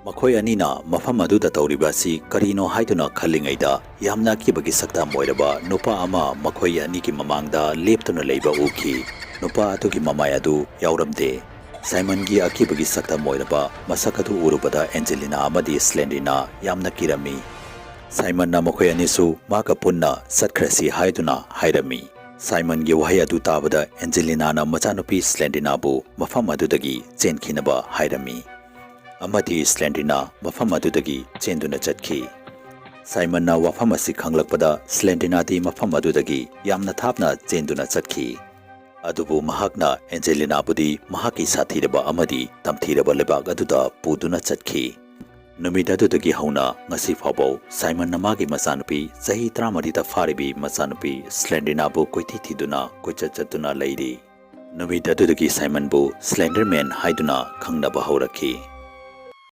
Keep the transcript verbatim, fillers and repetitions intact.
ꯃꯈꯣꯏ ꯑꯅꯤꯅ ꯃꯐꯝ ꯑꯗꯨꯗ ꯇꯧꯔꯤꯕ ꯑꯁꯤ ꯀꯔꯤꯅꯣ ꯍꯥꯏꯗꯨꯅ ꯈꯜꯂꯤꯉꯩꯗ, ꯌꯥꯝꯅ ꯑꯀꯤꯕꯒꯤ ꯁꯛꯇꯝ ꯑꯣꯏꯔꯕ ꯅꯨꯄꯥ ꯑꯃ ꯃꯈꯣꯏ ꯑꯅꯤꯒꯤ ꯃꯃꯥꯡꯗ ꯂꯦꯞꯇꯨꯅ ꯂꯩꯕ ꯎꯈꯤ꯫ ꯅꯨꯄꯥ ꯑꯗꯨꯒꯤ ꯃꯃꯥꯏ ꯑꯗꯨ ꯌꯥꯎꯔꯝꯗꯦ꯫ ꯁꯥꯏꯃꯟꯒꯤ ꯑꯀꯤꯕꯒꯤ ꯁꯛꯇꯝ ꯑꯣꯏꯔꯕ ꯃꯁꯛ ꯑꯗꯨ ꯎꯔꯨꯕꯗ ꯑꯦꯟꯖꯦꯂꯤꯅꯥ ꯑꯃꯗꯤ ꯁ꯭ꯂꯦꯟꯗꯤꯅꯥ ꯌꯥꯝꯅ ꯀꯤꯔꯝꯃꯤ꯫ ꯁꯥꯏꯃꯟꯅ ꯃꯈꯣꯏ ꯑꯅꯤꯁꯨ ꯃꯥꯒ ꯄꯨꯟꯅ ꯆꯠꯈ꯭ꯔꯁꯤ ꯍꯥꯏꯗꯨꯅ ꯍꯥꯏꯔꯝꯃꯤ꯫ ꯁꯥꯏꯃꯟꯒꯤ ꯋꯥꯍꯩ ꯑꯗꯨ ꯇꯥꯕꯗ ꯑꯦꯟꯖꯦꯂꯤꯅꯥꯅ ꯃꯆꯥꯅꯨꯄꯤ ꯁ꯭ꯂꯦꯟꯗꯤꯅꯥꯕꯨ ꯃꯐꯝ ꯑꯗꯨꯗꯒꯤ ꯆꯦꯟꯈꯤꯅꯕ ꯍꯥꯏꯔꯝꯃꯤ꯫ ꯑꯃꯗꯤ ꯁ꯭ꯂꯦꯟꯗꯤꯅꯥ ꯃꯐꯝ ꯑꯗꯨꯗꯒꯤ ꯆꯦꯟꯗꯨꯅ ꯆꯠꯈꯤ꯫ ꯁꯥꯏꯃꯟꯅ ꯋꯥꯐꯝ ꯑꯁꯤ ꯈꯪꯂꯛꯄꯗ ꯁ꯭ꯂꯦꯟꯗꯤꯅꯥꯗꯤ ꯃꯐꯝ ꯑꯗꯨꯗꯒꯤ ꯌꯥꯝꯅ ꯊꯥꯞꯅ ꯆꯦꯟꯗꯨꯅ ꯆꯠꯈꯤ꯫ ꯑꯗꯨꯕꯨ ꯃꯍꯥꯛꯅ ꯑꯦꯟꯖꯦꯂꯤꯅꯥꯕꯨꯗꯤ ꯃꯍꯥꯛꯀꯤ ꯁꯥꯊꯤꯔꯕ ꯑꯃꯗꯤ ꯇꯝꯊꯤꯔꯕ ꯂꯩꯕꯥꯛ ꯑꯗꯨꯗ ꯄꯨꯗꯨꯅ ꯆꯠꯈꯤ꯫ ꯅꯨꯃꯤꯠ ꯑꯗꯨꯗꯒꯤ ꯍꯧꯅ ꯉꯁꯤ ꯐꯥꯎꯕ ꯁꯥꯏꯃꯟꯅ ꯃꯥꯒꯤ ꯃꯆꯥꯅꯨꯄꯤ ꯆꯍꯤ ꯇꯔꯥꯃꯔꯤꯗ ꯐꯥꯔꯤꯕꯤ ꯃꯆꯥꯅꯨꯄꯤ ꯁ꯭ꯂꯦꯟꯗꯤꯅꯥꯕꯨ ꯀꯣꯏꯊꯤ ꯊꯤꯗꯨꯅ ꯀꯣꯏꯆꯠ ꯆꯠꯇꯨꯅ ꯂꯩꯔꯤ꯫ ꯅꯨꯃꯤꯠ ꯑꯗꯨꯗꯒꯤ ꯁꯥꯏꯃꯟꯕꯨ ꯁ꯭ꯂꯦꯟꯗꯔꯃꯦꯟ ꯍꯥꯏꯗꯨꯅ ꯈꯪꯅꯕ ꯍꯧꯔꯛꯈꯤ꯫